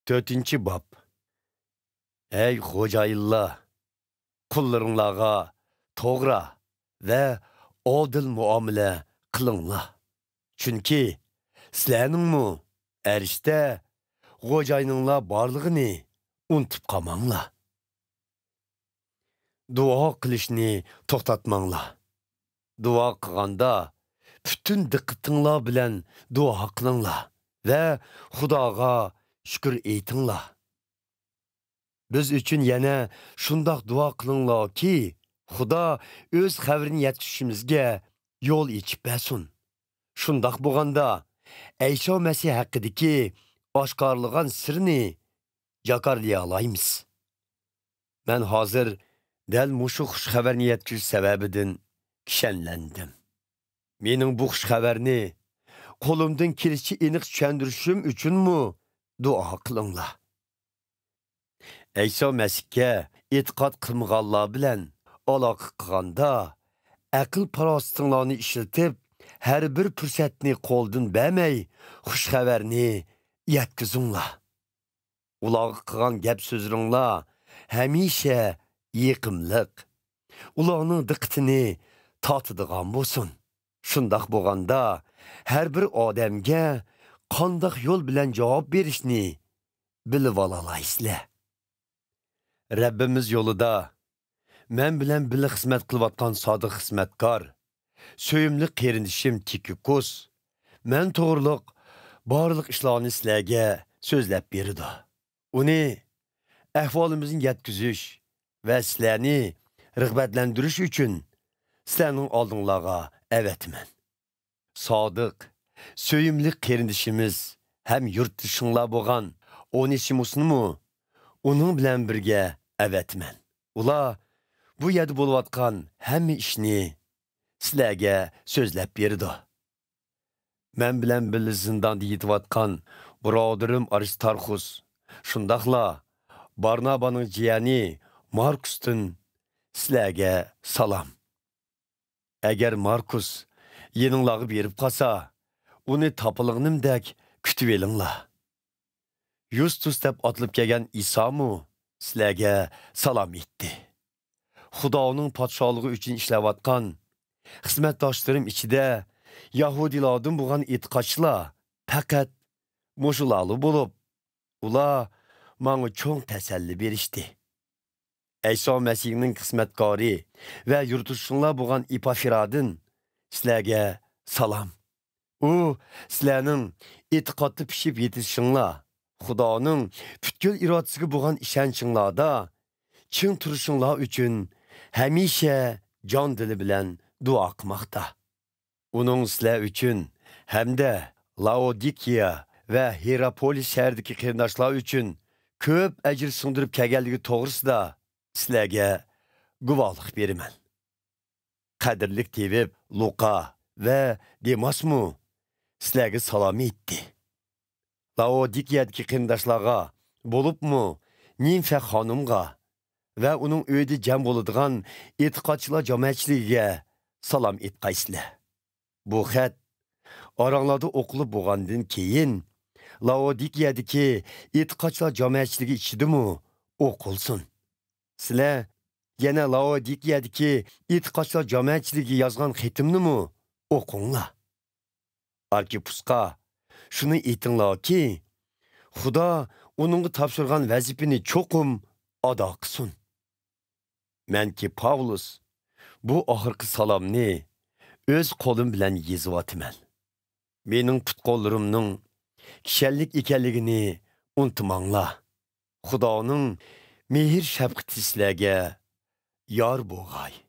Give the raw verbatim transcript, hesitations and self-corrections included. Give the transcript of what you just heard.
تۆتىنچى باب. ئەي خوجايىنلار، قۇللىرىڭلارغا توغرا ۋە ئادىل مۇئامىلە قىلىڭلار. چۈنكى سىلەرنىڭمۇ ئەرشتە خوجايىنىڭلار بارلىقىنى ئۇنتۇپ قالماڭلار. دۇئا قىلىشنى توختاتماڭلار. دۇئا قىلغاندا پۈتۈن دىققىتىڭلار بىلەن دۇئا قىلىڭلار ۋە خۇداغا شۈكۈر ئېيتىڭلار. بىز ئۈچۈن يەنە شۇنداق دۇئا قىلىڭلاركى، خۇدا ئۆز خەۋىرىنى يەتكۈزۈشىمىزگە يول ئېچىپ بەرسۇن. شۇنداق بولغاندا، ئەيسا مەسىھ ھەققىدىكى ئاشكارىلىغان سىرنى جاكارلىيالايمىز. مەن ھازىر دەل مۇشۇ خۇش خەۋەرنى يەتكۈزۈش سەۋەبىدىن كىشەنلەندىم. مېنىڭ بۇ خۇش خەۋەرنى قولۇمدىن كېلىشىچە ئېنىق چۈشەندۈرۈشۈم ئۈچۈنمۇ دۇئا قىلىڭلار. ئەيسا مەسىھكە ئېتىقاد قىلمىغانلار بىلەن ئالاقە قىلغاندا، ئەقىل-پاراسىتىڭلارنى ئىشلىتىپ، ھەر بىر پۇرسەتنى قولدىن بەرمەي، خۇش خەۋەرنى يەتكۈزۈڭلار. ئۇلارغا قىلغان گەپ-سۆزلىرىڭلار ھەمىشە يېقىملىق، ئۇلارنىڭ دىققىتىنى تارتىدىغان بولسۇن. شۇنداق بولغاندا، ھەر بىر ئادەمگە قانداق يول بىلەن جاۋاب بېرىشنى بىلىۋالالايسىلەر. رەببىمىز يولىدا مەن بىلەن بىللە خىزمەت قىلىۋاتقان سادىق خىزمەتكار، سۆيۈملۈك قېرىندىشىم تىكىكوس مەن توغرۇلۇق بارلىق ئىشلارنى سىلەرگە سۆزلەپ بېرىدۇ. ئۇنى ئەھۋالىمىزنى يەتكۈزۈش ۋە سىلەرنى رىغبەتلەندۈرۈش ئۈچۈن سىلەرنىڭ ئالدىڭلارغا ئەۋەتىمەن. سادىق، سۆيۈملۈك قېرىندىشىمىز ھەم يۇرتدىشىڭلار بولغان ئونېسىمۇسنىمۇ ئۇنىڭ بىلەن بىرگە ئەۋەتىمەن. ئۇلار بۇ يەردە بولۇۋاتقان ھەممە ئىشنى سىلەرگە سۆزلەپ بېرىدۇ. مەن بىلەن بىللە زىنداندا يېتىۋاتقان بۇرادىرىم ئارىستارخۇس، شۇنداقلا بارنابانىڭ جىيەنى ماركۇستىن سىلەرگە سالام. ئەگەر ماركۇس يېنىڭلارغا بېرىپ قالسا، ئۇنى تاپىلىغىنىمدەك كۈتۈۋېلىڭلار. يۇستۇس دەپ ئاتىلىپ كەلگەن ئىسامۇ سىلەرگە سالام ئېيتتى. خۇدانىڭ پادىشاھلىقى ئۈچۈن ئىشلەۋاتقان خىزمەتداشلىرىم ئىچىدە يەھۇدىيلاردىن بولغان ئېتىقادچىلار پەقەت مۇشۇلارلا بولۇپ، ئۇلار ماڭا چوڭ تەسەللى بېرىشتى. ئەيسا مەسىھنىڭ خىزمەتكارى ۋە يۇرتدىشىڭلار بولغان ئېپافىرادىن سىلەرگە سالام. ئۇ سىلەرنىڭ ئېتىقادتا پىشىپ يېتىلىشىڭلار، خۇدانىڭ پۈتكۈل ئىرادىسىگە بولغان ئىشەنچىڭلاردا چىڭ تۇرۇشۇڭلار ئۈچۈن ھەمىشە جان دىلى بىلەن دۇئا قىلماقتا. ئۇنىڭ سىلەر ئۈچۈن ھەمدە لاودىكىيە ۋە ھىراپولىس شەھىرىدىكى قېرىنداشلار ئۈچۈن كۆپ ئەجىر سىڭدۈرۈپ كەلگەنلىكى توغرىسىدا سىلەرگە گۇۋاھلىق بېرىمەن. قەدىرلىك تېۋىپ لۇقا ۋە دېماسمۇ سىلەرگە سالام ئېيتتى. لاودىكىيەدىكى قېرىنداشلارغا، بولۇپمۇ نىمفە خانىمغا ۋە ئۇنىڭ ئۆيىدە جەم بولىدىغان ئېتىقادچىلار جامائەتچىلىكىگە سالام ئېيتقايسىلەر. بۇ خەت ئاراڭلاردا ئوقۇلۇپ بولغاندىن كېيىن، لاودىكىيەدىكى ئېتىقادچىلار جامائەتچىلىكى ئىچىدىمۇ ئوقۇلسۇن. سىلەر يەنە لاودىكىيەدىكى ئېتىقادچىلار جامائەتچىلىكىگە يازغان خېتىمنىمۇ ئوقۇڭلار. ئاركىپۇسقا شۇنى ئېيتىڭلاركى، خۇدا ئۇنىڭغا تاپشۇرغان ۋەزىپىنى چوقۇم ئادا قىلسۇن. مەنكى پاۋلۇس بۇ ئاخىرقى سالامنى ئۆز قولۇم بىلەن يېزىۋاتىمەن. مېنىڭ پۇت-قوللىرىمنىڭ كىشەنلىك ئىكەنلىكىنى ئۇنتۇماڭلار. خۇدانىڭ مېھىر-شەپقىتى سىلەرگە يار بولغاي.